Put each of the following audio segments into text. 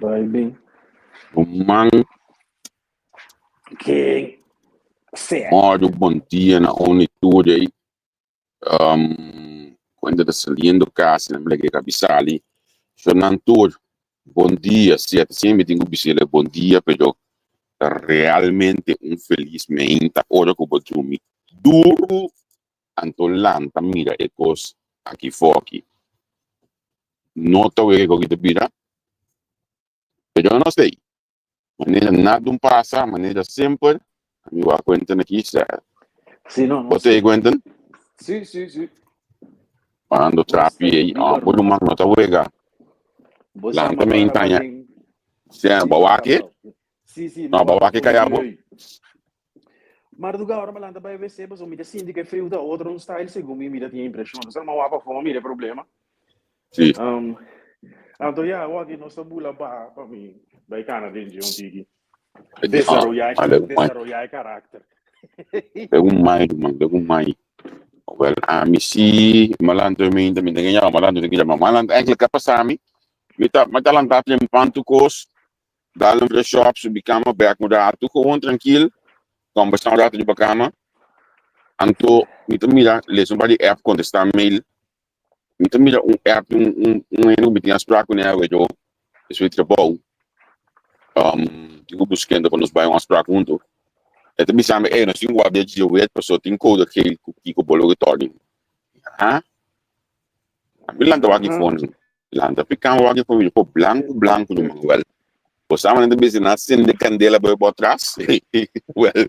Bai bin. Ruman. Ken sea. Mòru bon dia na uni tur ei. Um, cuenta ta saliendo casi, na mira que cabi sali. Shonan tur, bon dia. Si, ata siempre tin cu bisele bon dia, pero ta realmente un feliz meinta ora cu bo drumi duro, anto lanta mira e cos aki foki. No ta wega cu aki ta bira, pero no sei. Manera nada un pasa, manera semper. Mi wak Quentin aki, sa. Sí, no, no. Bo te Quentin? Sí, sí, sí. Parando trapi ei, ah, bo ruman no ta wega. Bo Lanta sama me para intaña. paden. Sea, Sí, bo wak e? Sí, sí, No, bo wak e kaya bo. Marduga ora mi lanta bai wc pasobra mi ta sinti ku e friu ta otro un style segun mi mi ta tin impreshon. Entonces mi a wak pafó mi mira e problema. Sí. Anto ya awor nos ta bula baha pa mi bai kana den dje un tiki. Desaroyá Ah, leuk man. desaroyá e karakter. Leuk mai, man, leuk mai. Wel, ami si malandro mi mi ta yama malandro mi ta yama malandro. Eigenlijk a pasa mi, mi ta mi ta lanta trempan tur kos, dal un shop, subi kama bek un ratu, gewoon trankil, kombersá un ratu riba kama. Anto mi ta mira lesa un par di app, kontestá mail. Mi ta mira un app di un un un hende ku mi tin afspraak kuné awe yo, despues di trabou. Tin ku buskendo pa nos bai un afspraak huntu. E ta bisa mi, ey, nos tin ku wak di dje pasobra tin kode geel ku kiko bo loke tòrdi. Ha? Mi lanta wak di fon, lanta piká wak di fon, mi po blanku blanku ruman. Wèl, bo sa manera ta bisa nan a sende kandela bo bo atras? Wèl,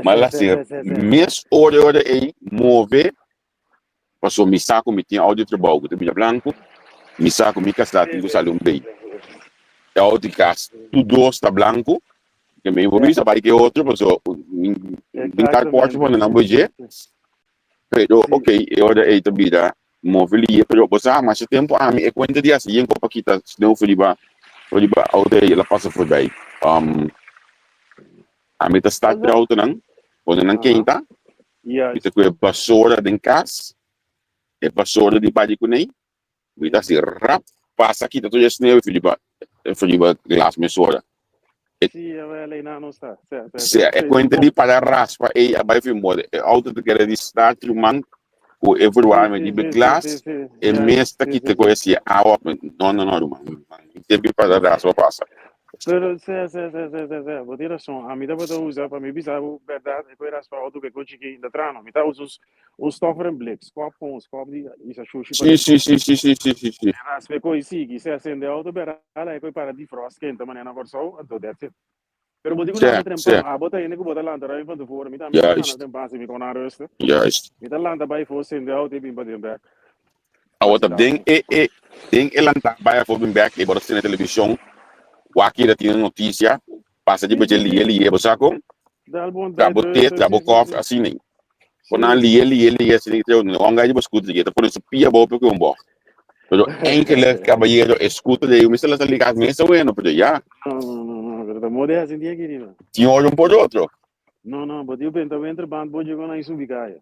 m'a hasi mes ora ora ei move pasobra mi sa ku mi tin outo di trabou ku ta bira blanku, mi sa ku mi kasá tin ku sali un bei. E outo di kas tur dos ta blanku, ke mi por bisa bai ke otro pasobra den carport pone nan bo dje. Pero ok, e ora ei ta bira move liye, pero bo sa masha tempu ami e kuenta di hasi yen ku pa kita sneeuw for riba for riba outo ei el a pasa forbij. Ami ta start e outonan, pone nan keinta, mi ta kue basora den kas, e basora di baji kunei, Mi ta hasi rap pasa kita tur e sneeuw for riba for riba glas mesora. E Sí, jawel, ei na nos ta. Sí, sí, sea e sí. kuenta di para raspa ei a bai fin morde. E auto ta kere di start ruman ku e Sí, verwarming sí, riba sí, sí, glas sí, sí. e Juist, mes ta sí, kita sí, ku sí. e hasi awa. No, no, no ruman. Mi tempu di para raspa pasa. Pero, sí, sí, sí, sí, sí, sí. Bo tin rason. Ami tabata usa, pa mi bisa bo bèrdat, e ku e raspa auto ku e kochi ki ta trano. Mi ta usa un Un stoffer en blik, skòp kon un skòp di isa shushi Sí, paden. sí, sí, sí, sí, sí, sí, sí. E raspa koi sigui, se asende auto bera ala e koi para defrost kenta manera na Kòrsou, anto that's it. Pero bo tin ku Sí, lanta sí. trempan, abo ta hende ku bo ta lanta ruim van tevoren, mi tambe ta lanta Juist, trempan si mi kon a rusten. juist. Mi ta lanta bai for sende auto i bin paden bèk. Awor ta Vacilá. den e e den e lanta bai afó bin bèk e bo ta sende televishon, wak ira tin notisia, pasa Sí, riba dje sí, liye sí. liye, bo sa kon? Dal bon Tra tijd bo te, rusten, tra bo sí, sí, kòf, sí. asina. Bo nan Sí. liye liye liye asina ki treu no anga riba scooter ki ta pone su pia bope ku un bocht. Pero enkele caballero e scooter ei mester la sali kas mester bueno pero ya. No, no, no, no, pero ta mode hasi dia querido. Tin ora un por otro. No, no, bo tin benta wenter band bo llegó na subi kaya.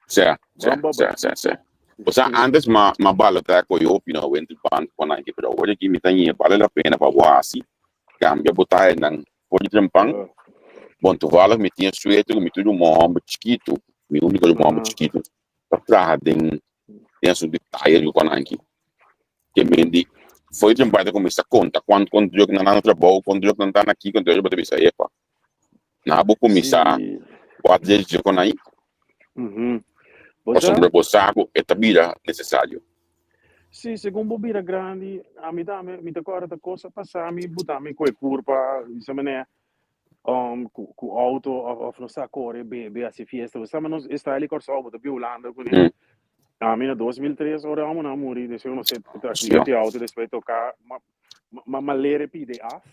Sè, sè, Bam, bam, sè, sè, sè. Osea antes ma ma balotá ku e hopi no wenter band ku nan pero awor aki mi ta ñe bale la pena pa bo hasi kambia bo tayanan for di trempan. Bon, toevallig mi tin e suerte ku mi tur ruman hòmber chikitu, mi úniko ruman hòmber chikitu ta traha den den asuntu di tayer ku nan aki. Ke men di for di trempan e ta kuminsá konta kuantu kon drùk nan na trabou, kon drùk nan ta na kiko, entonces bo ta bisa epa, na bo kuminsá wak dje ku nan. Pasobra bo sa ku e ta bira nesesario. Sí, segun bo bira grandi, ami tambe, mi ta kòrda ta kos a pasa mi buta mi ku e kurpa, bisa manera, ku ku outo òf òf nos sa kore bebe hasi fiesta, bo sa nos e style di Kòrsou bo ta biba Hulanda kuné. Ami na 2003 ora e homonan a muri, despues nos e aksidente di outo despues toka ma ma ma lere pidi af,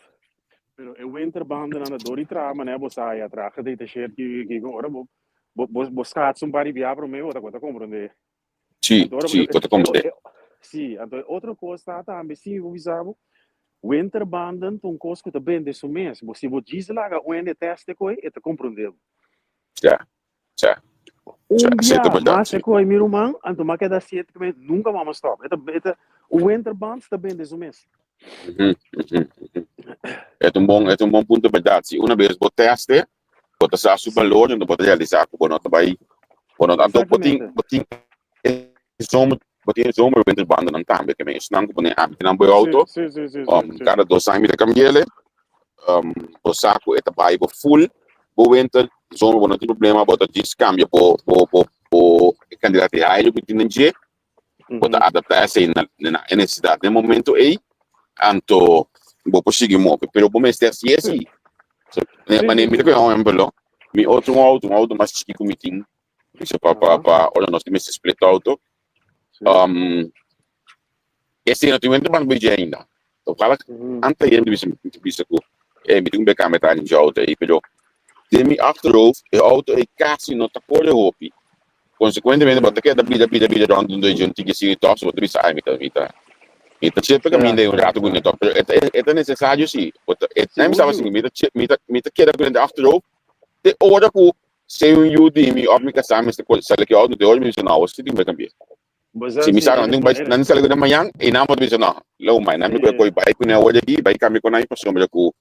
pero e winterbandennan ta dor di traha manera bo sa ya traha detacherd ki kiko ora bo bo bo schaats un par di bia promé bo ta bo ta komprondé. Sí, Anto ora sí, e bo ta e komprendé. e sí, anto e otro kos ta tambe si bo bisa bo, winterbanden ta un kos ku ta bende su mes. Bo si bo djis laga un hende tèst e koi, e ta komprondé bo. Ja, ja, ja, Un esei ta bia bèrdat, mas sí. e koi mi ruman, anto m'a keda siete ku mi nunka mama stòp. E ta e ta un winterband ta bende su mes. E ta un bon punto berdad. Si una bes bo teste, bo ta sa su balor, enton bo ta realisa ku bo no ta bai, bo no, anto bo tin, bo tin e zomer, bo tin e zomer winter bandanan tambe, ke men esnan ku pone ami nan bo e auto, kada dos aña mi ta kambi'el, bo sa ku e ta bai bo full bo winter, zomer bo no tin problema, bo ta djis kambia bo bo bo bo e kantidat di aire ku tin den dje, bo ta adaptá esei na na e nesesidat den momento ei, anto bo por sigui move, pero bo mester hasi esei. So, manera mi ta kohe un ehempel lo, mi otro un auto, un auto mas chiki ku mi tin, bisa pa pa pa ora nos tin mester split auto, esei no tin wende ban biji ainda. Ojalá anta yendo bisa mi ta bisa ku e mi tin un beka meta den auto ei, pero den mi achterhoofd e auto ei kasi no ta kore hopi. Konsekuentemente bo ta keda bida bida bida rònt un dje un tiki asina tòg, so bo ta bisa ai mi ta mi ta mi ta chep e kaminda ei un ratu kuné tòg, pero e ta e ta nesesario si, bo ta e mi staba sinti mi ta chep mi ta mi ta keda kuné den achterhoofd te ora ku si un yu di mi òf mi kasá mester sali ku e auto te ora mi bisa no awor si tin ku bai kambia. Si mi sa nan tin bai nan sali ku nan mañan i nan por bisa no lo mai nan mi kue koi bai ku nan awor aki bai kambia ku nan pasobra ku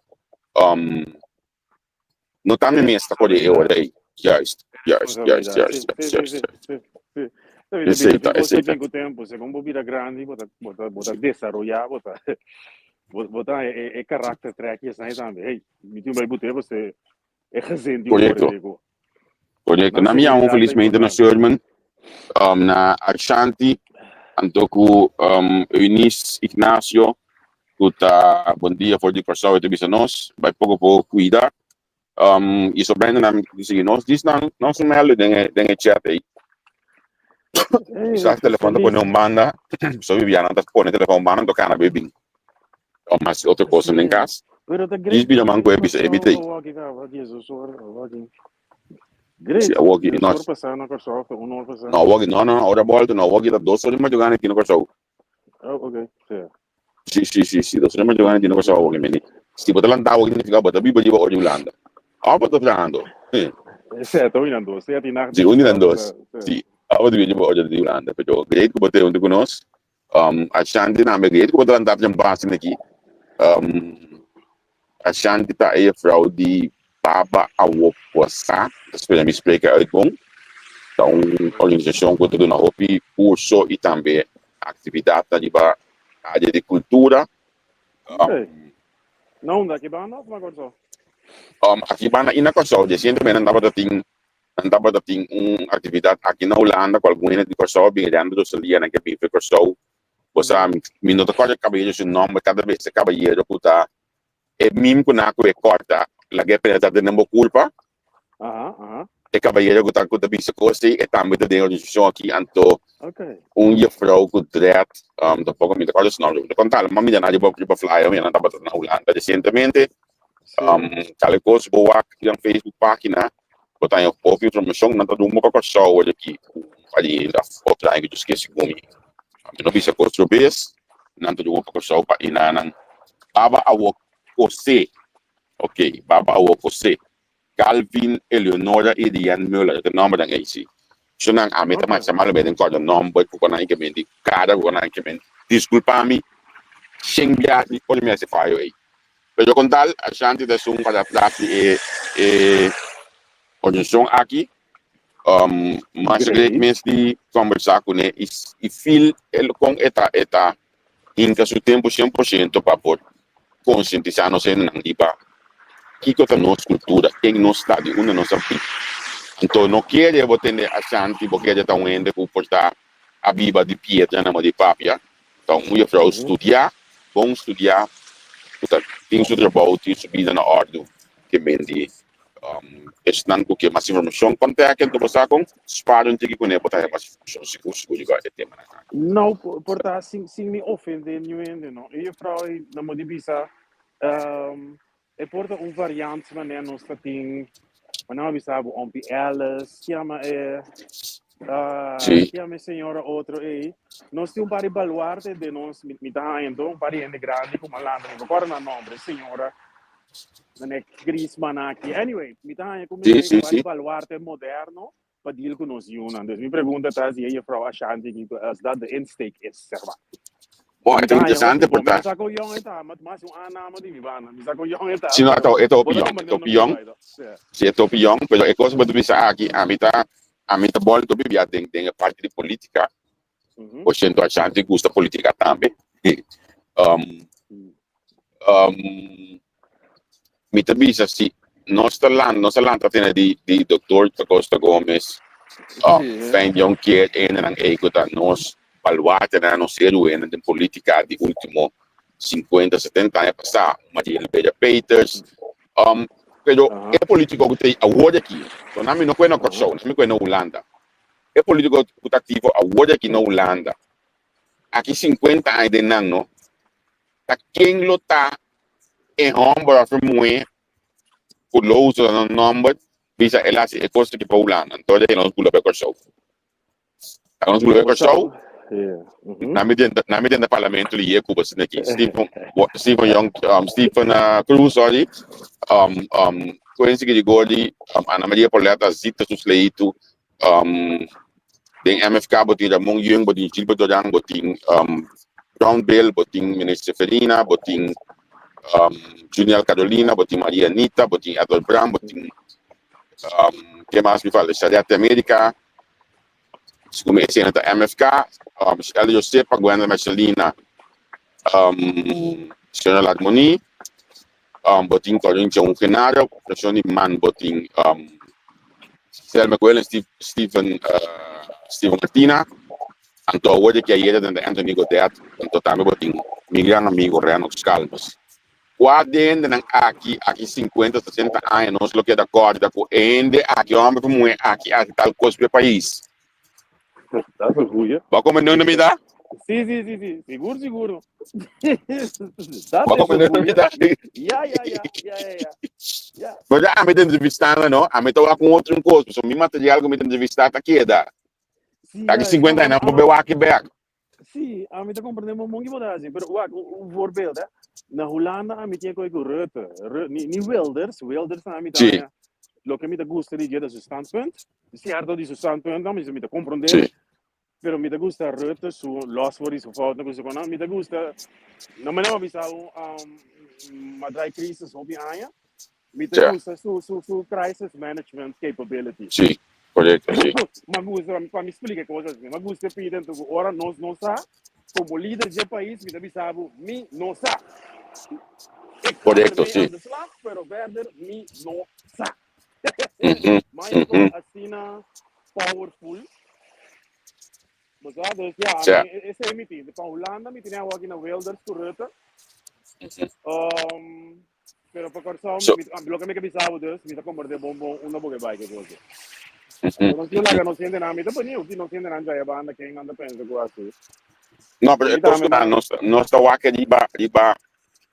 no ta mi mes ta kore e ora ei juist juist juist juist juist juist esei ta esei ta. Ku tempu segun bo bira grandi bo ta bo ta bo ta desaroyá bo ta bo ta e karakter trèk esei tambe hey mi tin bai bute pasobra e gezin di Correcto. Correcto. Na mi llamo felizmente na Sherman, na Ashanti, anto ku Eunice Ignacio, ku ta bon dia for di Kòrsou e ta bisa nos, bai poko poko kuida. I sobrá hende nan di sigui nos, dis nan nos un mèldu den e den e chat ei. Kisas telefòn ta pone un banda, so Viviana ta pone telefòn un banda anto kana bai bin. O mas otro cosa den cas. Dis bida man ku e bisa e bita ei. Si awoki no no awoki no no ora bolto no awoki ta dos ora di madrugada aki na Kòrsou. Si si si si dos ora di madrugada aki na Kòrsou awoki meni. Si bo ta lanta awoki significa bo ta biba riba ora di Hulanda. Of bo ta trahando. Si un di nan dos. Si of bo ta biba riba ora di Hulanda. Pero great ku bo ta huntu ku nos. Ashanti tambe great ku bo ta lanta den base aki. Ashanti ta e juffrouw di Baba Awokwasa, ta spera mi spreek uit bon. Ta un organisashon ku ta duna hopi kurso i tambe aktividatnan riba área di kultura. Na unda? Aki banda òf na Kòrsou? Aki banda i na Kòrsou. Resientemente nan tabata tin nan tabata tin un aktividat aki na Hulanda ku algun hende di Kòrsou a bini Leandro Rosalia nan ke bin for Kòrsou. Bo sa mi no ta kòrda e kabayero su nòmber kada bes e kabayero ku ta e mim ku nan a kohe kòrta laga e penetrá den bo kulpa. E kabayero ku ta ku ta bisa kos ei e tambe ta den e organisashon aki anto un jefrou ku dread tampoko mi ta kòrda su nòmber mi ta kontá ma mi ta na riba riba flyer mi nan tabata na Hulanda resientemente. Kale kos bo wak den Facebook página bo ta haña hopi informashon. Nan ta rumbo pa Kòrsou awor aki ku un par di otro aña ku yo skesi ku mi. Mi no bisa kos otro bes. Nan ta rumbo pa Kòrsou pa inanan. Baba awo kosé. Ok, Baba awo kosé. Calvin, Eleonora i Rian Muller ta nòmbernan ei si. So nan ami ta masha malo den kòrda nòmber ku nan ke di kara ku nan ke men. Diskulpa mi shen bia ora mi hasi fayo ei. Pero kon tal Ashanti ta esun para tras di e e organisashon aki. Masha great mes di kombersá kuné i i feel el kon e ta e ta hinka su tempu 100% pa por konsientisá nos hendenan riba kiko ta nos kultura, ken nos ta, di unda nos a bin. Anto no kere bo tende Ashanti, bo kere ta un hende ku por ta a biba di piedra na di papia. Ta un juffrouw studiá, bon studiá, ku ta tin su trabou, tin su bida na òrdu. Ke men di esnan ku ke mas informashon kontak ento bo sa kon spar un tiki kuné bo ta haña mas informashon sigur sigur riba e temanan aki. No, por ta sin sin mi ofendé niun hende no. E juffrouw ei na mo di bisa e por ta un variant manera nos ta tin, manera mi a bisa bo Ompi Ellis, kiama e kiama e señora otro ei. Nos tin un par di baluarte den nos, mi ta haña anto un par di hende grandi ku malandro, mi no kòrda nan nomber, e señora Meneer Griezmann aki. Anyway, mi ta haña ku mester un par di baluarte moderno pa deal ku nos yunan. Dus mi pregunta ta si e juffrouw Ashanti aki, as dat de insteek is, zeg maar. Bon, Mi e ta ta haña interesante hopi bon. por Mi no ta. sa kon yòn e ta, ma mas un aanname di mi banda. Mi sa kon yòn e ta, Si no, e pero ta e ta bo hopi ta yòn, e komprendé ta unda hopi mi ta yòn. bai to. Sí. Si e ta hopi yòn, pero e kos ku bo ta bisa aki, ami ta bòlta hopi bia den e parti di polítika. Por siento Ashanti gusta polítika tambe. Um, um, mi ta bisa si nos ta lan, nos a lanta tene di di doktor Acosta Gomez, um, Fijn Jonkier, enenan ei ku ta nos baluartenan, nos héroenan den polítika di último 50, 70 aña pasá, Maria Liberia Peters, um, pero e polítiko ku ta awor aki, so nan mi no kue na Kòrsou, nan mi kue na Hulanda. E politico cu ta activo awor aki na Hulanda, aki 50 aña den nan no, ta ken lo ta e homber of e muhe cu lo usa nan nomber bisa el haci e cos aki pa Hulanda, anto de nos bula bay Corsou. Ta nos bula bay Corsou, nan mi den nan mi den parlamento di Cuba asina aki, Steven Steven Young, Steven Cruz sorry, Quincy Grigori, Ana Maria Pauletta, Zita Susleitu, Um, den MFK bo tin Ramon Jung, bo tin Gilbert Doran, bo tin um, Brown Bill, bo tin Minister Ferina, bo tin um, Juniel Carolina, bo tin Maria Anita, bo tin Edward Brown, bo tin um, ke mas mi falta? Shariat America, Segun mi esena ta MFK, um, Elder Josepa, Gwenda Mercelina, um, Señora Larmoni, um, bo tin Corinthia un Genaro, Presión di Man, bo tin um, Selma Coelho en Steve, Steven, uh, Steven Martina, anto awor de que ayer den Anthony Godet, anto tambe bo tin mi gran amigo Renox Calmes. Kua dendenan aki, aki 50, 60 aña nos lo keda kòrda ku hende aki, hòmber ku muhé aki hasi tal kos pa e pais. Dat is een goeie. Bo a komprendé unda mi ta? Sí, sí, sí, sí. Sigur, sigur. Dat Bo a is een komprendé unda mi goeie. ta? Ja, ja, ja, ja, ja, ja. Ja. Pero ami ta entrevistando, no? Ami ta wak un otro un kos, pasobra mi material ku mi ta entrevistá ta keda. Sí, Aki ja, 50 no, aña, nan por ami, be wak e bèk. Sí, ami ta comprende mon ki bo ta haci, pero wak, un voorbeeld, hè. Na Hulanda ami tin koe ku Rutte, Ru- ni, ni Wilders, Wilders ami ta haña, loke mi ta gusta di dje ta su standpunt, cierto di su standpunt, mi, mi ta comprende, pero mi ta gusta Rutte su los voor di su fout, no ku su konan, mi ta gusta, no me no bisa un um, ma draai crisis hopi aña, Mi ta gusta su, su, su crisis management capability. Sí, correcto, sí. Ma gusta, pa mi explica cosas así. Ma gusta pide entonces, ora nos no sa, como líder de país, mi ta bisa bo, mi no sa. Ik ga Correcto, ermee sí. aan de slag, pero verder mi no sa. Maar je komt asina powerful. Bo sa, dus ja, mi, esei mi tin. Pa Hulanda mi tin awor aki na Wilders ku Rutte. Pero pa Kòrsou, mi, mi, loke mi ke bisa bo dus, mi ta kompartí bon bon unda bo ke bai ke kos. Pero nos tin laga nos hendenan, mi ta beniu ki nos hendenan djaya banda ken nan ta pensa ku asi. No, pero e Mi kos tambe ku ta ta. nos nos ta wak riba riba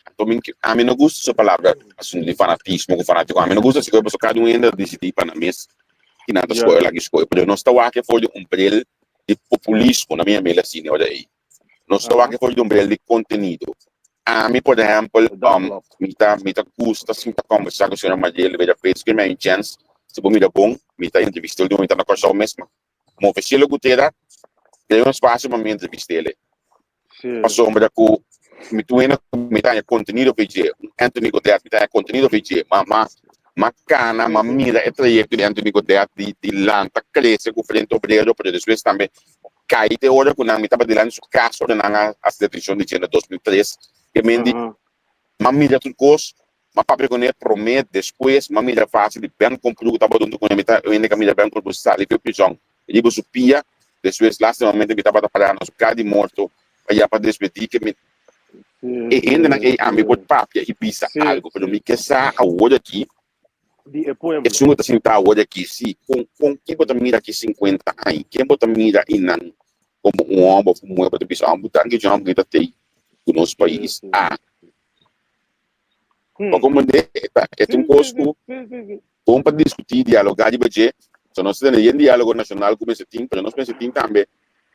anto mi ami no gusta su palabra asuntu di fanatismo ku fanatiko ami no gusta si koe pasobra kada un hende ta disidí pa nan mes ki nan ta skohe o laki skohe pero nos ta wak for di un bril di populismo na mi a mira asina e ora ei. Nos ta wak for di un bril di kontenido. Ami, por ehèmpel, mi ta mi ta gusta sinta kòmbersá ku señora Mariel Rivera Pérez, ku mi a un chèns, si bo mira bon, mi ta entrevist'el di un mi ta na Kòrsou mes, ma move Cielo Gutera krea un espasio pa mi entrevist'el. Pasobra ku mi tur hende ku mi ta haña kontenido for dje, un Anthony Godett mi ta haña kontenido for dje, ma ma ma kana, ma mira e trayekto di Anthony Godett di di lanta krese ku Frente Obrero, pero despues tambe Kai te ora ku nan mi tabata dilanti su kas ora nan a hasi detenshon di dje na 2003 ke men di m'a mira tur kos m'a papia kuné promé despues m'a mira fase di Ben Komproe ku tabata huntu kuné mi ta hende ku a mira Ben Komproe sali for prizòn riba su pia despues lastimamente mi tabata pará na su kar di morto pa ya pa despedí ke mi e hendenan ei ami por papia i bisa algu pero mi ke sa awor aki di e pueblo. Esun ku ta sintá awor aki, sí, kon, kon, ken bo ta mira aki sinkuenta aña? Ken bo ta mira einan komo un hòmber òf un muhé bo ta bisa, Hòmber, danki Dios, hòmber ta tei ku nos pais a. Bo komprendé? E ta, e ta un kos ku bon pa diskutí, dialogá riba dje. So nos ta tene yen diálogo nashonal ku mester tin, pero nos mester tin tambe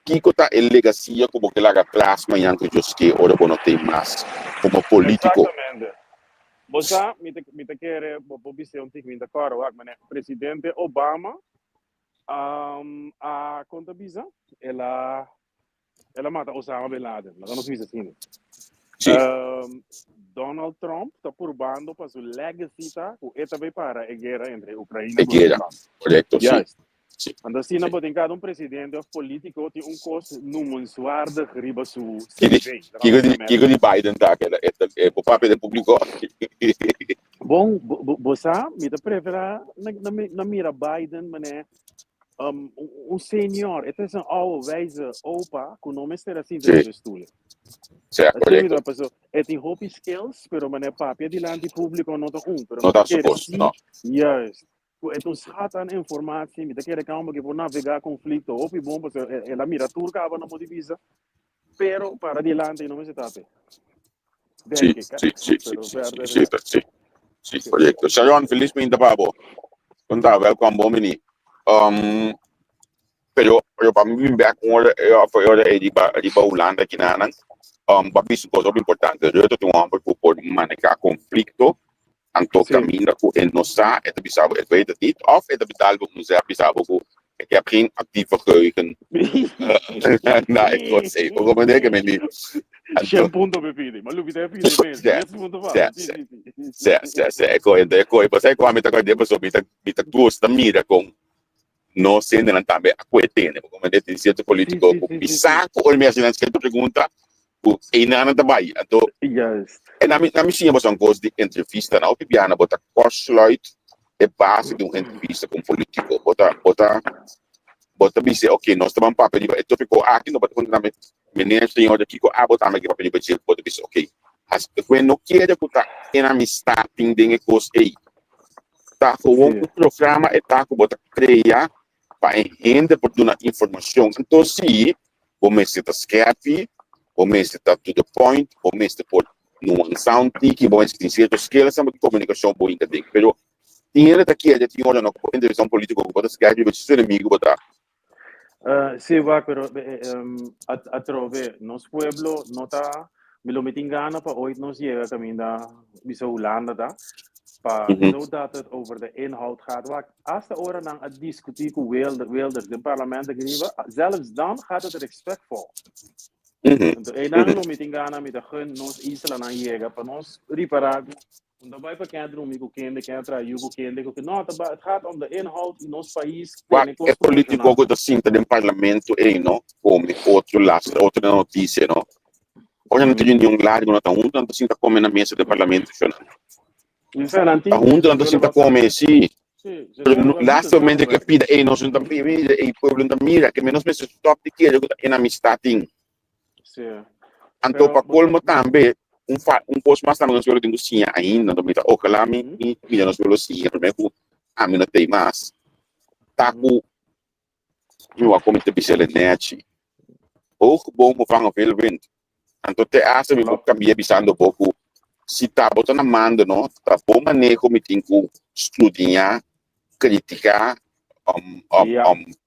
kiko ta e legasia ku bo ke laga atras mañan ku Dios ke ora bo no tei mas komo polítiko. Exactamente. Bo sa, mi ta, mi ta kere bo por bis'é un tiki, mi ta kòrda wak, manera presidente Obama a konta bisa, el a, El a mata Osama Bin Laden, laga nos bisa asina. Sí. Donald Trump ta purbando pa su legacy ta ku e ta bay para e guera entre Ukraina E ku guera, Rusland. korekto, sí. Juist. Sí. Anto asina Sí. bo tin kada un presidente of politico tin un kos noemenswaardig riba su Kiko CV. Laga kiko nos di bisa kiko mester. di Biden ta ke e ta e por papia den publico. Bon, bo bo bo sa, mi ta prefera na na na mira Biden manera un senior, e ta un oude wijze opa ku no mester a sinta riba e stoel. Sí, Así korekto. mi ta paso, e tin hopi skills, pero manera papia dilanti públiko no ta un, pero No mi ta ta su kere kos, sí, no. juist. Ku e ta un schat aan informatie, mi ta kere kan ku por navegá konflikto hopi bon, paso el a mira tur kaba na mo di bisa, pero para dilanti no mester ta pe. Sí, Denk ik, hè. sí, sí, sí, Pero sí, sí, verder, sí, ja. sí. Sí, korekto. Sharon, felis minta pa bo. Konta, welkom bon bini. Pero, pero pa mi bin bek un ora, eh, of ora eh, riba, riba Hulanda kinanan, pa bisa un cosa hopi importante. Rutte ta un homber ku por maneha konflikto, anto kaminda ku e no sa, e ta bisa bo ik weet het niet, of e ta dal bo un zep bisa bo ku ik heb geen actieve geheugen. Na e kos ei. Bo comprende ke mi di? Anto, Shen punto pe pidi. Ma Lupi ta pidi mes. Se, Dies punto pa. se, Si, se. si, si. Se, se, se. E koe, e koe. Pasai ku ami ta kòrda pasobra mi ta, mi ta gusta mira kon nos hendenan tambe a koe tene. Bo comprende? Tin sierto politico ku bisa ku ora mi hasi nan sierto pregunta ku einan nan ta bai. Anto, e nan mi, nan mi siña boso un kos di entrevista. Nan hopi biaha bo ta kortsluit e base di un entrevista ku un politico. Bo ta, bo ta, bo ta bisa, ok, nos ta ban papia riba e topiko aki, no bo ta konta nan meneer, señor, kiko abo tambe ke papia riba dje. Bo ta bisa, ok, hasi ku e no kere ku ta enemistad tin den e kos ei. Ta gewoon un programa e ta ku bo ta krea pa e hende por duna informashon. Anto si bo mester ta skerpi, bo mester ta to the point, bo mester por nuansa un tiki, bo mester tin sierto skills di komunikashon bo hinka den. Pero tin hende ta kere tin ora no ku bo entrevista un politiko ku bo ta skerpi bo su enemigo bo ta. Sí, wak, pero atrobe, nos pueblo no ta, mi lo mi tin gana pa ooit nos yega caminda bisa Hulanda ta, pa zodat het over de inhoud gaat. Wak, hasta ora nan a discuti cu Wilders den parlement aki riba, zelfs dan gaat het respectvol. Entonces, einan lo mi tin gana, mi ta gun nos islanan yega pa nos ripara cu No ta bai pa ken a drumi ku kende, ken a traha yu ku kende, ku No, ta bai, het gaat om de inhoud i nos pais Wak, tene e kos politico funciona. ku ta sinta den parlamento ei no come otro lastra, otro noticia no. Ora nan ta reunion largo nan ta hunto nan ta sinta come na mesa den parlamento shona. Enfin, nan Ta tin, hunto ze nan ta zullen sinta wat zeggen. come, si. Sí, ze Pero zullen wel laatste moeten momento ke samenwerken. pida ei nos no ta mira, ei pueblo no ta mira, ke menos mester stop di kere ku ta enamistad tin. Sí. Anto Pero pa bo colmo sa, tambe un fa un cos mas tambe nos pueblo tin cu siña ainda, anto mi ta ojalá mi mi mira nos pueblo siña prome cu ami no tey mas, ta cu mi wak como mi ta bisa el nechi, hoge bomen vangen veel wind, anto te hasta mi por cambia bisando bo cu si ta bo ta na mando no, ta bo maneho mi tin cu studia, critica,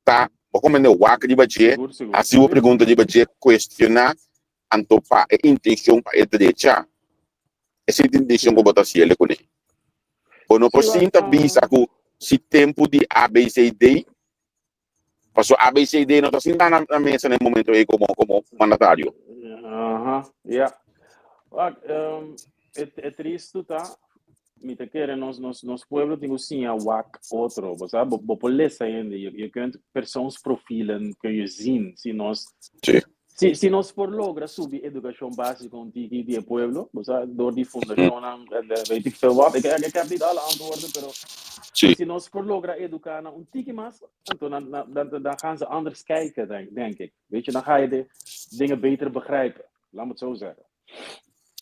ta bo comprende wak riba dje, Sigur, sigur. haci bo pregunta riba dje, cuestiona, anto pa e intencion pa e drecha. Esey ta intencion cu bo ta haciele cune. Bo no por sinta bisa cu si tempo di ABCD, paso ABCD no ta sinta na mesa na e momento ey como como mandatario. Aha, ja. Wak, e, e tristu ta, mi ta kere nos, nos, nos pueblo tin ku siña wak otro. Bo sa, bo, bo por lesa hende. Je, je kunt persoonsprofielen kun je zien. Si nos, si, si nos por logra subi edukashon básiko un tiki di e pueblo, bo sa, door di fundashonnan, en de weet ik veel wat. Ik, ik heb niet alle antwoorden, pero si nos por logra eduká nan un tiki mas, anto dan, dan, dan, dan gaan ze anders kijken, denk, denk ik. Weet je, dan ga je de dingen beter begrijpen. Laat me het zo zeggen.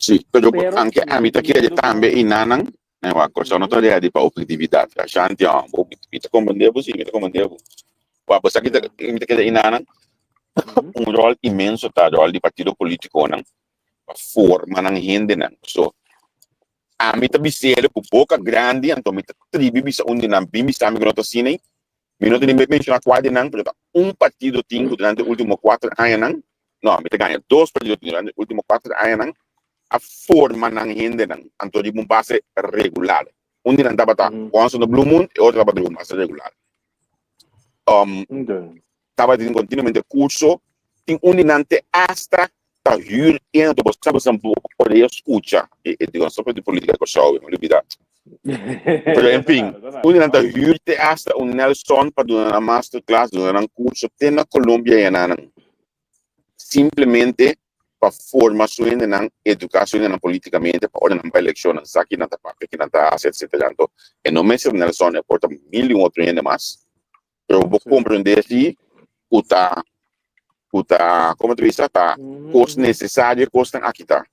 Sí, pero Pero anke mi ami ta mi kere miedo tambe ku i nanan, e wak, Kòrsou no ta ready pa objektividat. Ashanti, oh, bo, mi ta komprendé bo, sí, mi ta komprendé bo. Wak, bo sa ki ta, mi ta kere i nanan, un ròl inmenso ta ròl di partido polítikonan pa forma nan hendenan. So, ami ta bis'el ku boka grandi, anto mi ta tribi bisa un di nan, bin bisa mi ku no ta asina ei. Mi no ta ni menshoná kua di nan, pero ta un partido tin ku durante último kuater añanan, no, mi ta gaña, dos partido tin durante último kuater añanan a forma nan hendenan, anto riba un base regular. Un di nan tabata Once on the Blue Moon, e otro tabata riba un base regular. Tabatin kontinuamente kurso. Tin un di nan te hasta ta huur in anto bo sa boso bo por e scucha e e digo no di politica di Kòrsou mi olbida pero en fin un di nan ta huur te hasta un Nelson pa duna nan master class duna nan curso te na Colombia y nan simplemente pa forma su hendenan educa su hendenan politicamente pa ora nan bai eleccion nan sa kinan ta papia kinan ta haci etcetera anto e no mester Nelson e por ta mil y un otro hende mas. Pero bo comprende si cu ta cu ta como te bisa ta cos necesario cosnan aki ta.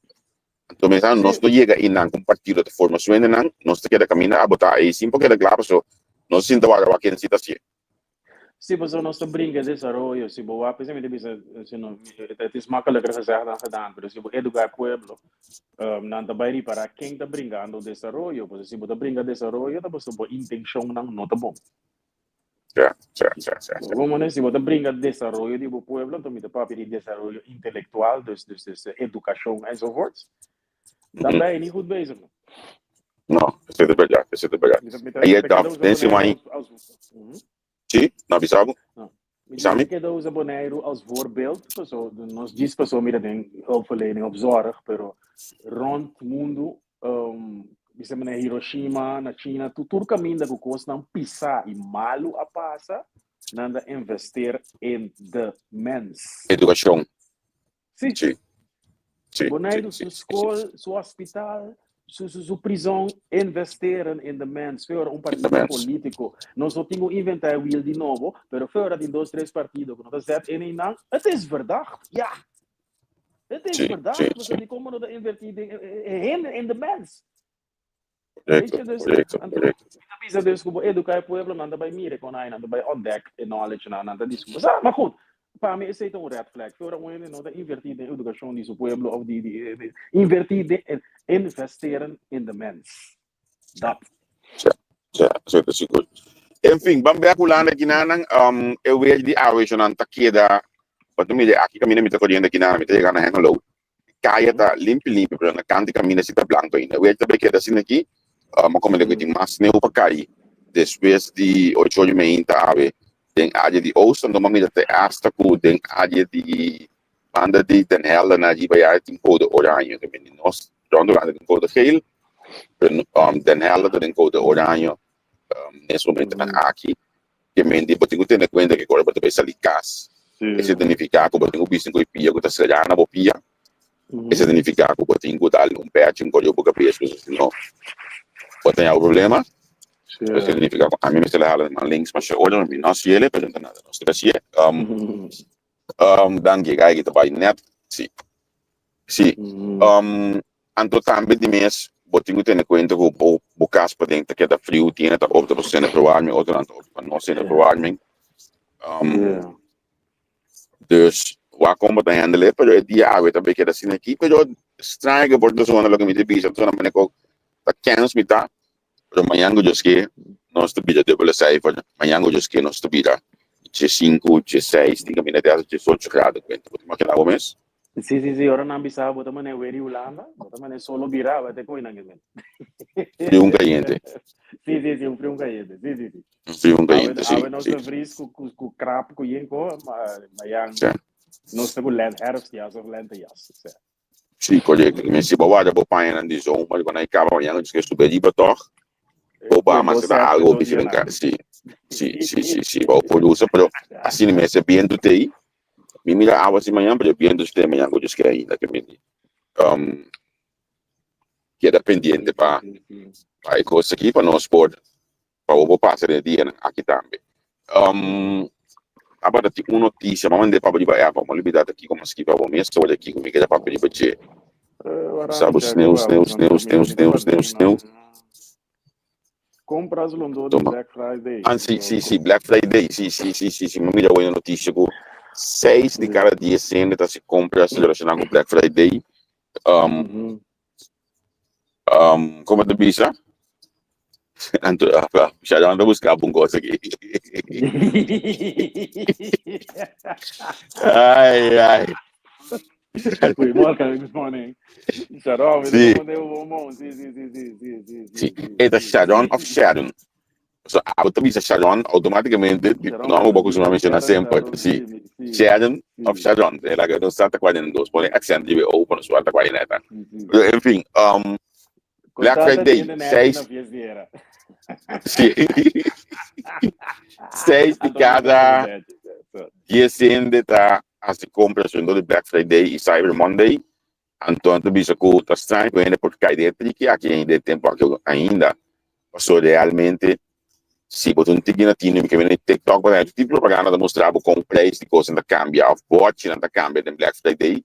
Anto mi sa nos no yega einan cu un partido ta forma su hendenan, nos ta keda caminda abo ta ey sin por keda cla paso nos sinta wak wak ken si ta hacié. Sí, pasobra nos ta bringa desaroyo. Si bo wak, mi ta bisa, si no, het is makkelijker gezegd dan gedaan, pero si bo educa e pueblo, nan ta bai ripara ken ta bringando desaroyo. Pasobra si bo ta bringa desaroyo, ta pasobra bo intencionnan no ta bon. Ja, ja, ja, ja, ja. Como ne, si bo ta bringa desaroyo di bo pueblo, anto mi ta papia di desaroyo intelectual, dus, dus, dus educacion enzovoorts. Dan ben je niet goed bezig, man. No, esei ta berdad, esei ta berdad. Mi ta, mi ta, Ayer mi ta ta, keda usa den Boneiru siman, als, als, sí, no, bisa bo, No. Mi bisa mi mi. ta keda usa Boneiru als voorbeeld, paso nos djis paso mira den hulpverlening of zorg, pero rond mundu Bisa manera Hiroshima, na China, tur, tur kaminda ku kosnan pisá i malu a pasa, nan ta investeer in de mens. Edukashon. Sí. Sí. Sí, Boneiru, sí, su sí, sí, skol, sí. su hospital, su, su, su prizon, investeren in de mens. Feo un In de partido mens. polítiko. Nos no tin ku inventá e wiel di nobo, pero feo tin dos, tres partido ku no ta zet in einan. Het is verdacht, ja. Het is Sí, verdacht, sí, pasobra sí. di komo no ta invertí den e hende, in de mens. Weet Correcto, je, dus, correcto, anto, correcto. mi ta bisa dus ku bo eduká e pueblo, nan ta bai mira kon ai, nan ta bai ontdek e knowledge nan, nan ta disku. Sa, maar goed, pa mi esei ta un red flag. Ora un hende no ta invertí den edukashon di su pueblo of di, di, di invertí den, investeren in de mens. Dat. Ja, ja, esei ta sigur. En fin, ban bek Hulanda kinanan, e weer di awe nan ta keda, bo ta mira aki kaminda mi ta koriendo kinanan, mi ta yega na Hengelo, kaya ta limpi limpi, pero na kant di kaminda si ta blanko ainda. Weer ta bay keda asina aki, a komende ku tin mas sneu pa kai despues di ocho ora i meinta awe den área di oost, anto bo mira te asta ku den área di banda di Den Helder na riba ya tin kode oranje, ke mende nos rond Hulanda tin kode geel, pero Den Helder ta den kode oranje nes momentonan aki. Ke mende bo tin ku tene kuenta ke ora bo ta bai sali kas, esei ta nifiká ku bo tin ku bisti ku e pia ku ta será na bo pia, esei ta nifiká ku bo tin ku dal un pèchi un kòrda bo kabes pasobra si no bo ta haña problema. Esei ta nifiká ku ami mester hala man links masha ora mi no hasiel pero no ta nada nos ta hasié. Danki kai ki ta bai net si si anto tambe di mes bo tin ku tene kuenta ku bo bo kas paden ta keda friu tin ta opta pa sende verwarming otronan ta opta pa no sende verwarming dus wak kon bo ta handle pero e dia awe ta bai keda asina aki pero straño ke por ta zona loke mi ta bisa ta zona manera ku ta kens mi ta Pero mañan ku Dios ke nos ta bira dubbele cijfer, mañan ku Dios ke nos ta bira diesinku, dieseis, tin kaminda te hasta diesocho grado kuenta. Bo ta imaginá bo mes? Sí, sí, sí, ora nan bisa bo ta manera weri Hulanda, bo ta manera solo bira, bo ta koe nan gemen. Friu un kayente. Sí, sí, sí, un friu un kayente, sí, sí, sí. Un friu un Awe, kayente, sí, awe nos sí. ta vries ku, ku, ku krap, ku yenko, ma mañan Sí. nos ta ku lent, herfstjas of lentejas. Sí. Sí, korekto. Mi si bo warda bo pañanan di zomer, ku nan kaba mañana nos ke subi ariba tòg. Obama Bo se ta set algo dos bisa den dianan. ka sí, sí, sí, sí, sí, bo por usa, pero asina mester bientu t'ei. Mi mira awa si mañana, pero bientu si t'ei mañana ku Dios ke ainda ke mi di. Um, keda pendiente pa pa e kos aki pa nos por pa bo por pasa den e dianan aki tambe. Um, tabata tin un noticia, m'a mand'é papia riba app, m'a olbida ta kiko m'a skibi pa bo mes, ora kiko mi keda papia riba dje. Sa bo sneu, sneu, sneu, sneu, sneu, sneu, sneu. Compras londó di Toma. Black Friday. Ah, sí, sí, sí, Black Friday, sí, sí, sí, sí, sí, m'a mira hoy una noticia ku seis di cada dies hende ta hasi compras relacioná ku Black Friday. Um, um, como ta bisa? Anto, ah, Sharon ta busca un cosa aquí. Ai, ai. Goedemorgen, good morning. Sharon, Sí. Sí, sí, sí, sí, sí, sí, Sí, sí, eta sí. Sharon of Sharon. So abo ta bisa Sharon automaticamente Sharon no amo ta bo kusuma sí, menciona Sharon, semper Sharon, sí sí, mi- sí, Sharon of sí, Sharon eh, laga nos sa ta kwa den dos pone accent di o pa nos ta kwa neta. sí, sí. Pero en fin, Con Black tanta Friday tienda neti na seis fiestiera. sí seis di Anto mi ta cada hende neti. So. 10 hende ta hasi compras rondó di Black Friday y Cyber Monday. Anto nan ta bisa ku ta straño ku hende por kai den e triki aki den e tempu aki ainda. Pasobra realmente si bo ta un tiki na tino mi ke mira den TikTok por ehempel tin propaganda ta mustra bo kon prijs di kosnan ta kambia òf bòchinan ta kambia den Black Friday.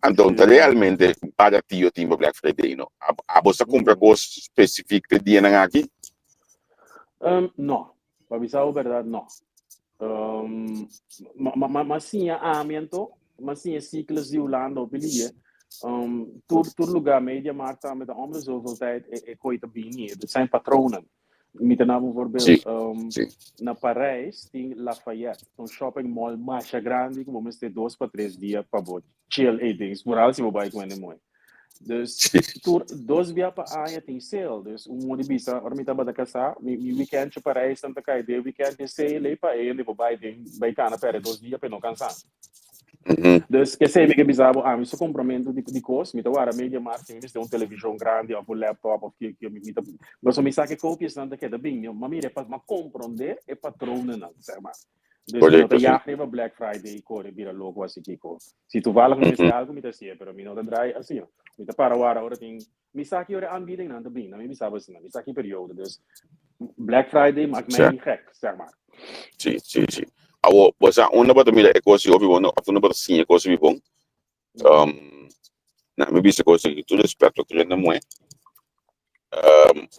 Anto ta realmente baratio tin pa Black Friday no. Abo sa kumpra kos spesifik te dianan aki? No, pa bisa bo bèrdat no. Um, ma, ma, ma, ma siña ami anto, ma siña cyclus di Hulanda hopi liye. Tur, tur lugar, Mediamarkt tambe ta om de zoveel tijd e, e kooi ta bini. Het zijn patronen. Mi ta na bijvoorbeeld na Parijs tin Lafayette, un shopping mall masha grandi ku bo mester dos pa tres dia pa bo chill ei ding. Vooral si bo bai ku hende mooi. Dus tur dos bia pa aña tin sale. Dus un modo di bisa, ora mi tabata kasá, mi, mi weekendje Parijs nan ta kai den weekend den sale ei pa e hende por bai den, bai kana pèrdè 2 dia pa e no kansá. Dus esei mi ke bisa bo, ami su kompramentu di, di kos, mi ta wara Media Markt si mi mester un televishon grandi òf un laptop òf ke ke, mi, mi ta, pasobra mi sa ke kopiesnan ta keda bin, mi, ma mira e pa, mi a komprondé e patronenan, sèg maar. Dus mi no ta jag riba Black Friday kore bira loko asi kiko. Si toevallig mi mester algu mi ta hasié, pero mi no ta draai asina. Mi ta para wara ora tin, mi sa ki ora e aanbiedingnan ta bin, mi bisa bo asina, mi sa ki periodo. Dus Black Friday maakt mij niet gek, zeg maar. Sí, sí, sí. Awo, bo sa unda bo ta mira e kos hopi bon, of unda bo ta siña e kos hopi bon? Na mi bisa kos aki, tur respect pa tur hende muhé.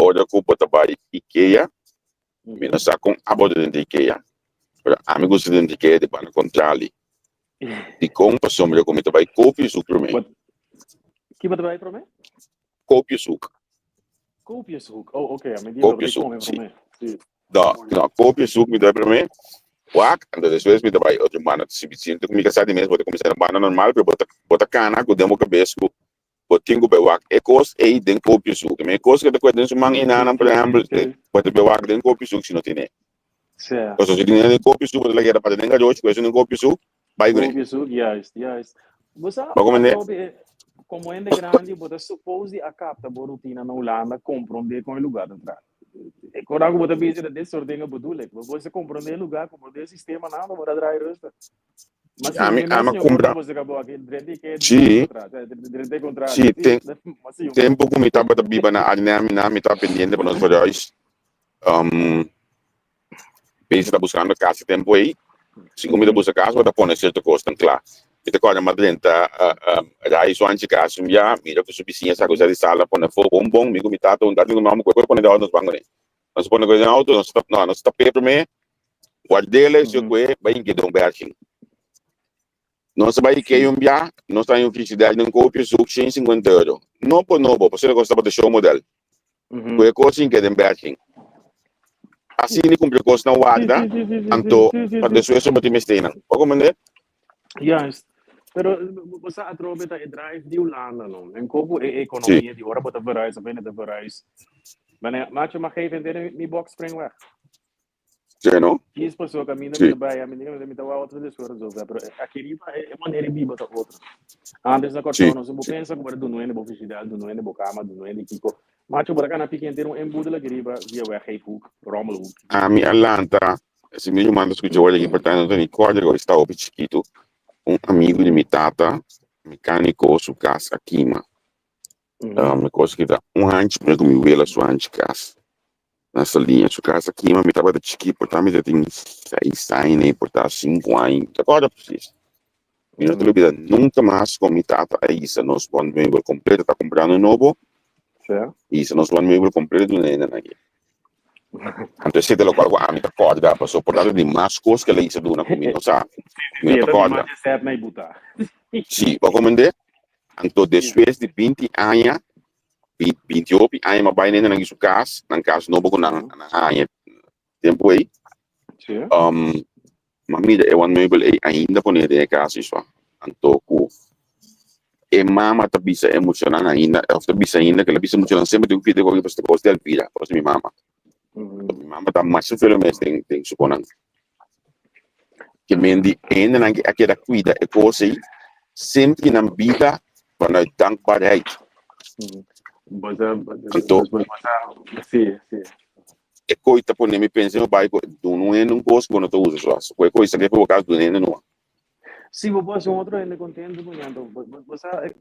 Ora ku bo ta bai Ikea, mi no sa kon abo ta drenta Ikea, pero ami gusta drenta Ikea di banda kontrali. Dikon? Pasobra ku mi ta bai koopjeshoek promé. Ki bo ta bai promé? Koopjeshoek. Koopjeshoek, oh oké, ami di bo ta bai kome promé. Si. No, no, koopjeshoek mi ta bai promé, wak, anto despues mi ta bai otro banda. Si sinti ku mi kasá di mes, bo ta kuminsá na banda normal, pero bo ta bo ta kana ku den bo kabes ku bo tin ku bai wak e kos ei den koopjeshoek. E kos ku ta kue den su man enanan, por ehèmpel, bo ta bai wak den koopjeshoek si no tene. Pasobra si tene den koopjeshoek, bo ta laga e den garoshi ku esun den koopjeshoek, bai kuné. Koopjeshoek, juist, juist. Bo sa, Bo komprendé? Atrobe, komo hende grandi, bo ta suppose di a kapta bo rutina na Hulanda, komprondé kon e lugá ta traha. E koran ku bo ta bisa ta dit soort dingen bedoel ik. Bo ta komprondé e lugá, komprondé e sistema, nan, bo ta draai rustig. Ma si, Ami, mi ami mas a kumpra. Você acabou aqui, drente que Sí. drente contrato. Sí, ten, mas sim, tempo ku mi tabata biba na Arnhem, na mi tabata pendiente pa nos verhuis. Bezig ta buscando cas e tempo ei. Si ku mi ta busca cas, bo ta pone cierto cosnan cla. Mi ta corda m'a drenta rai su anchi cas un bia, mira cu su bisiña sa cu sa di sala pone afo bon bon, mi cu mi tata un tata mi cu mi mama cu e pone den auto nos ban cune. Nos pone cu den auto, nos ta, no, nos ta pe prome, guardele si cu e bai inke den un berging. Nos a bai Ikea un bia, nos ta haña un frigidair den koopje zoek 150 euro. Nobo nobo, pasobra e kos tabata show model. Ku e kos inke den berging. Asina i kumpli kosnan warda, anto pa despues bo tin mester nan. Bo komprende? Juist. Pero bo sa atrobe ta e drive di Hulanda no. En kopo e economia di ora bo ta verhuis of hende ta verhuis. Mane, macho mag geven hende mi box spring weg. Sí, no? Kies paso caminda mi ta bai, mi mi mi ta wou otro despues zo ver, pero aki riba e manera di biba ta otro. Antes na Kòrsou nos bo pensa ku bo ta duna hende bo frigider, duna hende bo kama, duna hende kiko. Macho bo ta kana piki henter un embudo aki riba via weggeefhoek, rommelhoek. Ami a lanta, si mi ruman ta skucha wòrdu aki porta no ta ni kòrda ku esta hopi chikitu, un amigu di mi tata, mekániko, su kas a kima. Mi kos ki ta un hanchi promé ku mi wela su hanchi kas na Saliña. Su kas a kima, mi tabata chikí, por ta mi ta tin 6 aña nei, por ta 5 aña, mi ta kòrda presis. Mi no ta lubida nunka mas kon mi tata a hisa nos wandmeubel kompleto, ta kumprando nobo, hisa nos wandmeubel kompleto duna hende nan aki. Anto esei ta lokual ku ami ta kòrda, pasobra por tanto di mas kos ku el a hisa duna ku mi no sa, mi no ta kòrda. Sí, bo a komprendé? Anto despues di 20 aña, 20 hopi aña m'a bai nende nan su kas, nan kas nobo ku nan nan haña tempu ei. M'a mira e wandmeubel ei ainda pone den e kas isua. Anto ku e mama ta bisa e muchanan ainda, òf ta bisa ainda, ku el a bisa e muchanan semper tin ku pidi koki pasobra kos di Elvira, kos di mi mama. Mi mama ta masha felo mes den den su konan. Ke men di hendenan ke a keda kuida e kos ei semper nan bida vanuit dankbaarheid. Anto e koi ta pone mi pensa mi bai ku duna un hende un kos ku bo no ta usa so as ku e koi sa ke pa bo kas duna hende no. Si bo por hasi un otro hende contento ku ñanto, bo sa e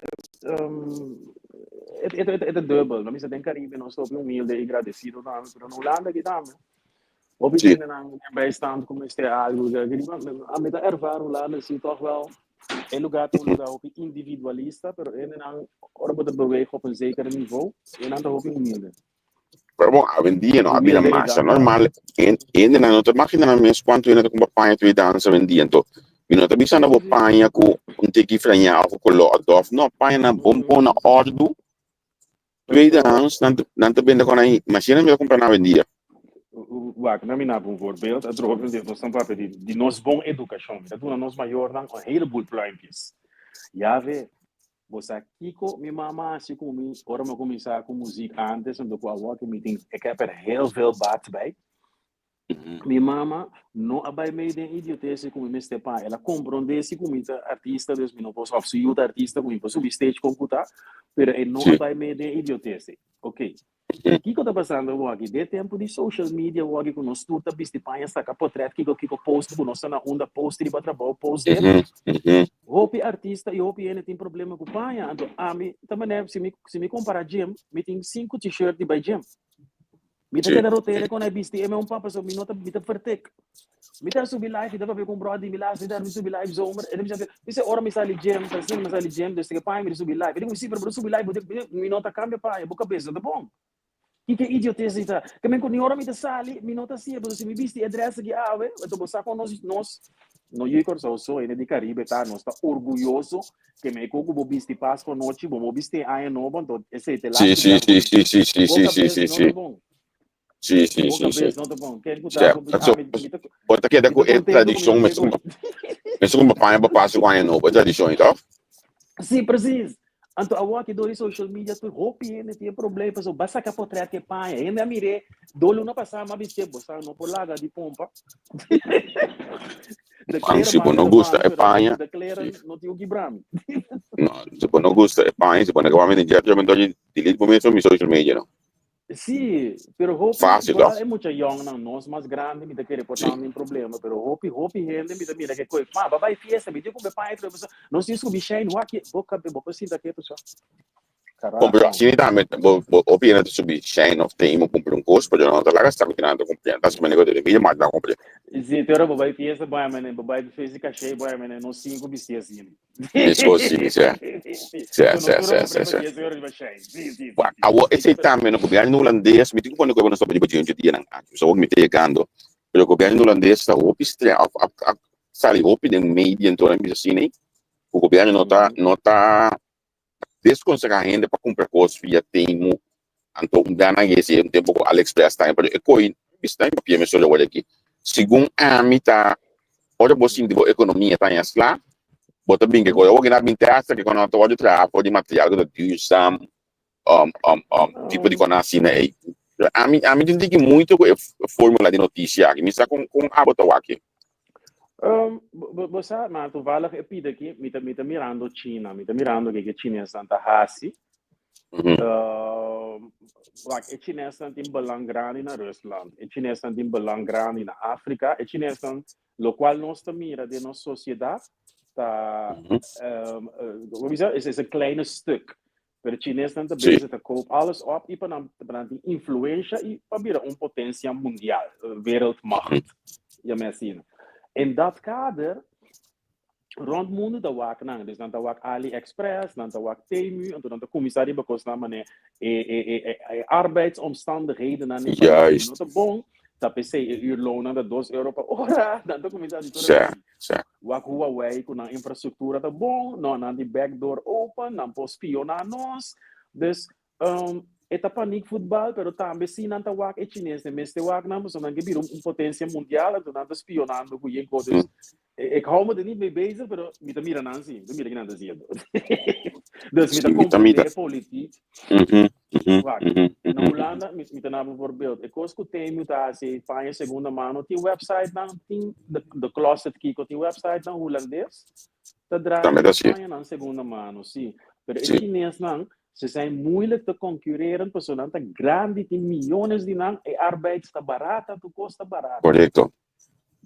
ta dubbel. No bisa den Caribe nos ta hopi humilde i gradecido tambe, pero na Hulanda aki tambe hopi hendenan den bijstand ku mester algu. Ami ta ervaar Hulanda si tòg wèl e lugar ta un lugar hopi individualista, pero hendenan ora bo ta beweeg op un zeker nivo, hendenan ta hopi humilde. Pero bon, awendia no a bira masha normal. Hendenan no ta magina nan mes kuantu hende ta kumpra paña tur e dansa awendia. Anto, mi no ta bisa na bo paña ku un tiki frañá òf ku koló òf no, pañanan bon bon na òrdu. Tweedehands, nan nan ta bende kon ahí. Mashina mi ta kumpra nan awendia. Wak, na mi napa un voorbeeld, a droga di nos tan papia di di nos bon edukashon. Mi ta duna nos mayornan un heleboel pluimpjes. Ya ve, Bo sa kiko mi mama a hasi ku mi ora mi a kuminsá ku muzik ántes anto ku awor ku mi tin ik heb er heel veel baat bij. Mi mama no a bai mei den idiotese ku mi mester pa. El a komprondé si ku mi ta artista dus mi no por òf su yu ta artista ku mi por subi stage kon ku ta, pero e no a bai mei den idiotese. Oké. Kiko ta pasando awor aki? Den tempu di social media awor aki ku nos tur ta bisti paña saka potret kiko kiko post ku nos ta na unda post riba trabou post dit. Hopi artista i hopi hende tin problema ku paña. Anto ami ta manera si mi si mi kompara gym mi tin sinku t-shirt di bai gym. Mi ta keda rotere kon ai bisti e me un papa so mi no ta mi ta vertik. Mi ta subi live mi ta papia ku un bròder di mi las mi ta subi live zomer e ta bisa mi se ora mi sali gym ta asina mi sali gym dus ke paña mi ta subi live e di si pero bo ta subi live bo ta mi no ta kambia paña bo kabes no ta bon kiko e idiotez ei ta ke men ku ni ora mi ta sali mi no ta hasié pasobra si mi bisti e dress aki awe anto bo sa kon nos nos no yu di Kòrsou so hende di Karibe ta nos ta orguyoso ke men ku bo bisti Paskua nochi bo bo bisti aña nobo anto esei ta e Si lastu si biaha si ku si si si bo si si kabes si no si ta bon. Si, si, Bo si, si. kabes no ta bon. Ken ku Sí, ta ku so, ami mi ta bo ta keda mi ku ta e contento ku mi tradishon papia mesun ku mesun ku paña pa pasa ku aña nobo, e tradishon ei, tòg? Sí, precies. Anto awor aki dor di social media tur hopi hende tin e problema pasobra ba saka potret ku e paña. Hende a mir'é do luna pasá mi a bis'é bo sa no por laga di pompa. De Man, kleren si bo manda no ta gusta bami e pero paña, de kleren si. no tin ku kibra mi. No, si bo no gusta e paña, si bo no ke wak mi den jet, yo mi ta delete bo mes for mi social media no. Sí, pero hopi, Fácil, vooral toch? e mucha yongnan, nos mas grandi mi ta kere por Sí. ta un problema, pero hopi, hopi hende mi ta mira ke koe, ma, ba bai fiesta, mi tin ku be paña trobe, so, nos tin subi shine, wak, bo kabe, bo por sinta ketu so. Bon, pero Carajo. asina tambe, bo, bo, hopi hende ta subi shine of Temu kumpra un kos, pero no ta laga sa ku nan ta kumpra. Ta asina ku de media markt nan kumpra. Sí, te ora bo bai fiesta, bai mene, bo bai feest di caché, bai mene, nos cinco bisti asina. Mescos sí, sí. Sí, sí, sí, sí, sí. Wak, awor esei tambe no, gobierno hulandes, mi tin ku pone ku nos ta pidi pa dje dianan aki, so mi ta yegando, pero gobierno hulandes ta hopi streng, of a sali hopi den media en todo nan bisa asina ei, ku gobierno no ta no ta deskonseha hende pa kumpra kos via Temu, anto un bia nan yesi un tempo ku AliExpress tambe, pero e koi bisa nan papia mi solo awor aki, segun ami ta ora bo sinti bo ekonomia ta haña sla, bo ta bin ke kos, awor ki nan a bin testa ke kon nan ta wòrdu traha for di material ku ta duurzaam, tipo di kon asina ei. Ami ami tin tiki muito ku e formula di notisia aki, mi sa kon kon abo ta wak. Bo sa, ma toevallig e pida aki, mi ta mi ta mirando China, mi ta mirando ke ke chinesnan ta hasi. Wak, e chinesnan tin belang grandi na Rusland, e chinesnan tin belang grandi na Afrika, e chinesnan, lokual nos ta mira den nos sosiedat ta, bo bisa, es es een kleine stuk. Pero chinesnan ta bezig ta koop alles op i pa nan pa nan tin influensha i pa bira un potensia mundial, wereldmacht, yam'é asina. In dat kader, rond mundu ta wak nan, dus nan ta wak AliExpress, nan ta wak Temu, anto nan ta kuminsá riba kosnan manera e e e e arbeidsomstandighedennan di pais no ta bon, ta p'esei e uurloonnan ta dos euro pa ora, nan ta kuminsá di tur asina. Wak Huawei ku nan infrastruktura ta bon, no, nan tin backdoor open, nan por spioná nos. Dus, e ta paniek futbal, pero tambe si nan ta wak e chinesnan mester wak nan, pasobra nan ke bira un potensia mundial, anto nan ta spionando ku yen kos. Dus, ik hou me der niet mee bezig, pero mi ta mira nan si, mi ta mira ki nan ta hasiendo. Dus mi ta Sí, mi ta mira. komprendé e politiek. Wak, Na Hulanda, mi ta duna voorbeeld. E kos ku Temu ta hasi, paña segunda mano, tin website nan, tin The Closet Kiko, tin website nan hulandes, ta draai Tambe ta así. paña nan segunda mano, sí. Pero e chines nan, ze zijn moeilijk te concurreren, pasobra nan ta grandi, tin miyones di nan, e arbeid ta barata, tur kos ta barata.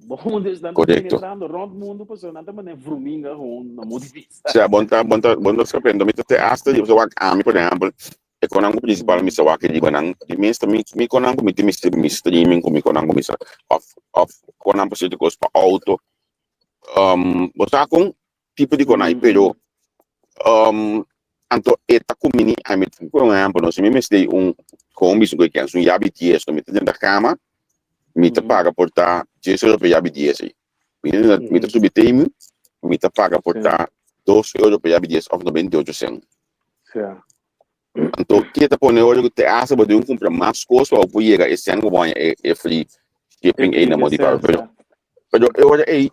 Bon, dus nan ta penetrando rond mundu, pasobra nan ta manera vruminga gewoon, na modo di bisa. Sea, bon ta, bon ta, bon ta skapiendo. Mi ta te hasta di, wak ami, por ehempel, e konan ku principal mi sa wak riba nan, di mes ta mi, mi konan ku mi tin mi, mi streaming ku mi konan ku mi sa, of, of konan pa sierto kos pa auto. Bo sa kon tipo di konai, pero anto e ta kumini, ami, por ehempel, no, si mi mester un, kon bisa ku e kens, un yabi dies, mi ta drenta kama, mi ta paga por ta 10 euro pa yabi 10 ei. Mi ta, mi ta subi Temu, mi ta paga por ta 2 euro pa yabi 10 of 98 cent. Anto, ke ta pone ora ku te hasta bo debe kumpra mas kos pa bo por yega e cent ku bo haña e, e free shipping ei na modi paga. Pero, pero e ora ei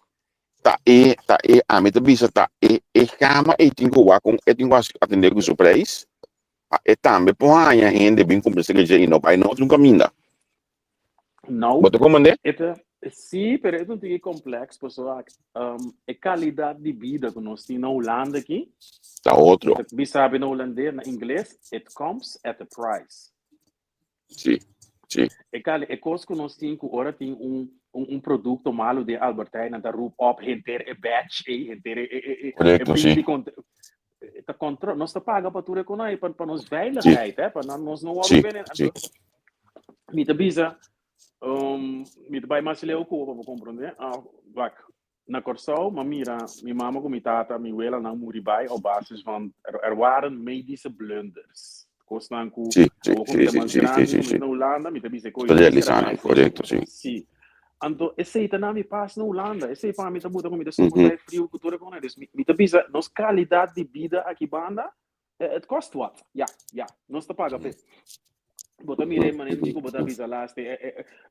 ta e, ta e, ami ta bisa ta e, e gama ei tin ku wak kon e tin ku atende ku su prijs pa e tambe por haña hende bin kumpra esaki dje i no bai na otro kaminda. Nou, Bo ta komprendé? e ta, sí, pero e ta un tiki complex, pasobra e calidad di bida ku nos tin na Hulanda aki, Ta otro. ta bisa na hulandes, na ingles, it comes at a price. Sí, sí. E kali, e kos ku nos tin ku ora tin un, un, un produkto malu den Albert Heijn, nan ta roep op henter e batch ei, henter e, e, e, e, e Korekto, sí. 20 kont ta kontrol, nos ta paga pa tur e konai, pa, pa nos veiligheid, hè, pa nan nos no wòrdu venen. Anto, mi ta bisa, mi ta bai mas leu ku bo pa bo komprondé. Ah, wak, na Kòrsou, m'a mira mi mama ku mi tata, mi welanan muri bai op basis van, er, er waren medische blunders. Kosnan ku awor ku mi ta mas grandi, ku mi ta na Hulanda, mi ta bisa e koe Ta realisá nan, korekto, sí. Sí. Anto esei ta na mi pas na Hulanda. Esei pa mi ta buta ku mi ta soportá e friu ku tur e kosnan. Dus mi ta bisa nos kalidat di bida aki banda, het kost wat. Ya, ya. Nos ta paga p'e. Bo ta mira e manera ku bo ta bisa laatste,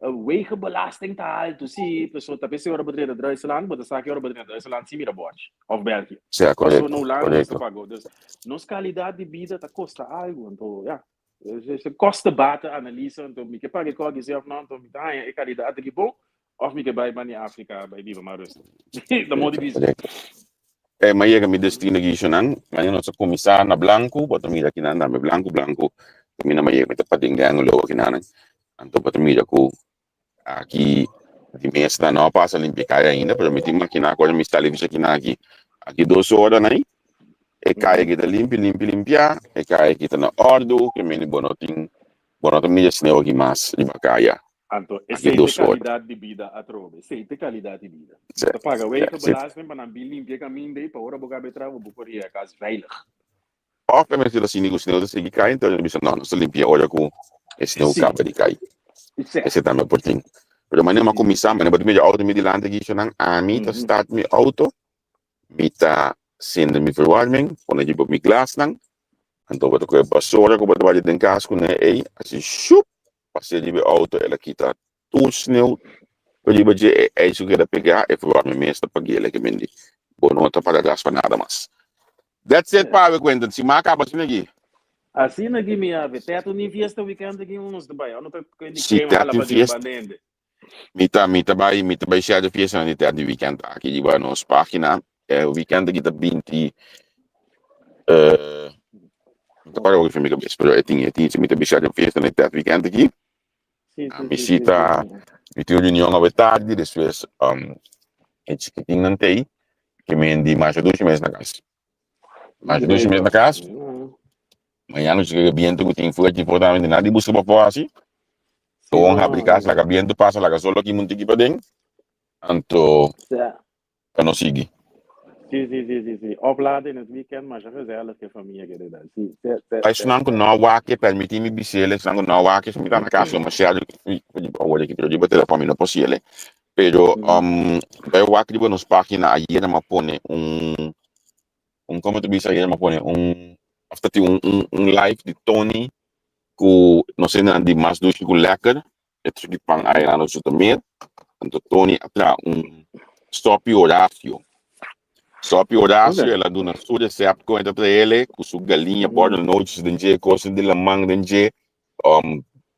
wegenbelasting ta altu, sí, pasobra ta p'esei ora bo drenta Duitsland, bo ta sa ki ora bo drenta Duitsland sin mira bòrchi, òf België. Sea, Pasobra korekto, na Hulanda nos ta korekto. paga. Dus nos kalidat di bida ta kosta algu, anto ya. Dus e kosten-baten analyse, anto mi ke paga e kòki sí òf no, anto mi ta haña e kalidat aki bon, òf mi ke bai bani Afrika bai biba mas rustig. Ta modo di bisa. Korekto. E m'a yega mi destino Guishonan, mañana nos a kuminsá na blanku, bo ta mira kinan tambe blanku blanku, kaminda m'a yega mi ta paden den Angola kinanan, anto bo ta mira ku aki di mes nan no a pasa limpia kaya ainda, pero mi tin makiná ku ora mi sali bisa kinan aki, aki dos ora nai, e kaya aki ta limpi limpi limpiá, e kaya aki ta na òrdu, ke mende bo no tin, bo no ta mira sneu aki mas riba kaya. Anto Aki esei ta dos ora. kalidat di bida atrobe. Esei ta kalidat di bida. Bo ta paga wegenbelasting pa nan bin limpia e kaminda ei pa ora bo kabe traha bo por yega kas veilig. Òf e mester ta sinti ku sneu ta sigui kai, enton e ta bisa, no, nos ta limpia ora ku e sneu kaba di kai. Esei tambe por tin. Pero manera mi a kuminsá, manera bo ta mira outo mi dilanti aki, shonnan, ami ta start mi outo, mi ta sende mi verwarming, pone riba mi glasnan, anto bo ta kohe basora ku bo ta bati den kas kuné ei, asi shup! Pas'é riba e outo, el a kita tur sneu riba dje, e ijs ku keda pegá, e verwarming mes ta pag'é, el a kemendi bo no ta paga gas pa nada mas. That's it pa awe Quentin, si m'a kaba asina aki. Asina aki mi awe, te tin fiesta weekend aki nos ta bai, no ta Si kema te hala tin pa den fiesta. bandende. Mi ta mi ta bai mi ta bai share de fiestanan di te di weekend aki riba nos pagina. E weekend aki ta binti eh no ta kòrda hopi mi kabes pero e tin e tin mi ta bai share de fiestanan di te weekend aki. Sí, sí, Mi sí, si sí, ta sí, sí. mi tin un reunion awe tardi despues e chikitinnan t'ei ke men di masha dushi mes na kas. Masha dushi mes na kas. Mañana nos chega biento ku tin fuerte for tambe nada di buska pafó hasi. Gewoon habri kas laga biento pasa laga sol aki mun tiki paden anto pa nos sigui. Sí, sí, sí, sí, sí. Opladen in het weekend, masha gezellig ke famia ke da. Sí, sí, sí, Pa esnan ku no a wak e permití mi bis'el esnan ku no a wak mi ta na kas lo mashado awor aki pero riba telefòn mi no por siel pero bai wak riba nos página ayer mi a pone un un como ta bisa ayer mi a pone un of ta tin un un un live di Tony ku nos hendenan di mas dushi ku lekker e truki pan ayera nos Zoetermeer anto Tony a traha un sopi Horacio sopi Horacio el a duna su recept kon e ta traele ku su galiña bordelnootjes den dje kosnan di laman den dje.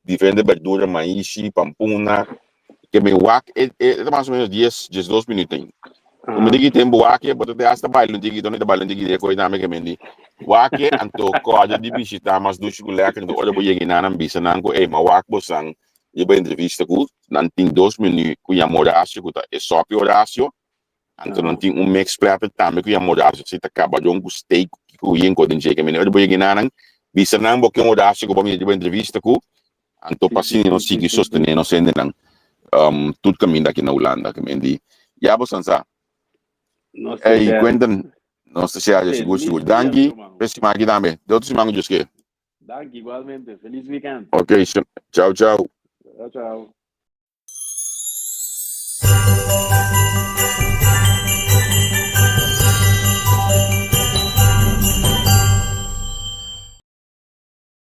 Diferente berdura, maishi, pampuna. Ke mi wak e e ta mas o menos dies, diesdos minuut ainda. Como di ki tempo wak e, bo ta te hasta baila un tiki, toni ta baila un tiki de koe tambe ke men di. Wak e, anto kòrda di bishitá Mas Dushi ku Lèker, anto ora bo yega einan nan bisa nan ku ey, ma wak bosan riba entrevista ku nan tin dos menu ku yama Horacio ku ta e sòpi Horacio, anto nan tin un mix platter tambe ku yama Horacio, si ta kabadon ku steak ku yenko den dje. Ke men ora bo yega einan nan bisa nan bo ke un Horacio ku bo mira riba entrevista ku Anto pa asina nos sigui sostené nos hendenan tur kaminda aki na Hulanda. Ke men di, Ya bo san sa. Nos ta Ey, share. Quentin, nos ta share sigur Feliz sigur. dia, Danki ruman. p'e siman aki tambe. De otro siman ku Dios ke. Danki igualmente. Feliz weekend. Ok, ciao ciao. Ciao ciao.